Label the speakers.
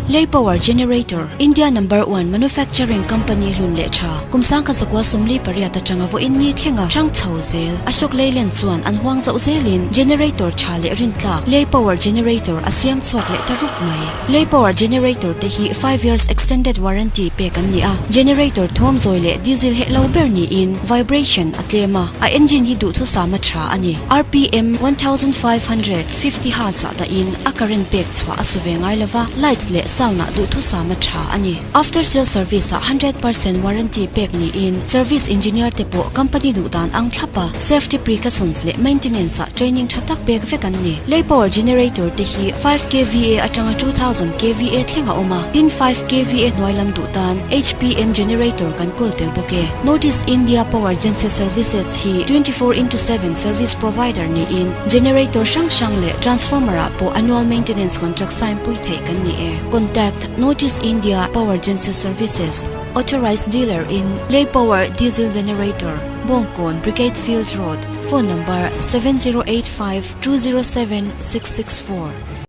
Speaker 1: Lei Power Generator, India Number One Manufacturing Company hlun leh tha, kum 1948 atanga vawiin ni thlenga hrang chho zel. Ashok Leyland chuan an huang zauh zelin generator tha leh rintlak Lei Power Generator a siam chhuak leh ta rup mai. Lei Power Generator te hi five years extended warranty pek an ni a, generator thawm zawi leh diesel heh lo ber niin vibration a tlem a, a engine hi duhthusam a tha a ni. RPM 1550 hertz ah dahin a current pek chhuah a su ve ngai lova, light leh sound ah duhthusam a tha a ni. After sale service ah 100% warranty pek niin service engineer te pawh company duh dan ang thlap a, safety precautions leh maintenance ah training tha tak pek vek an ni. Lei power generator te hi 5 kva atanga 2000 kva thleng a awm a, tin 5 kva hnuai lam duh tan HPM generator kan kawl tel bawk e. Notice India Power Genset Services hi 24 into 7 service provider niin generator hrang hrang leh transformer ah pawh annual maintenance contract sign pui theih kan ni e. Contact Notice India Power Genset Services, authorized dealer in Lei Power Diesel Generator, Bawngkawn Brigade Fields Road, phone number 7085 207 664.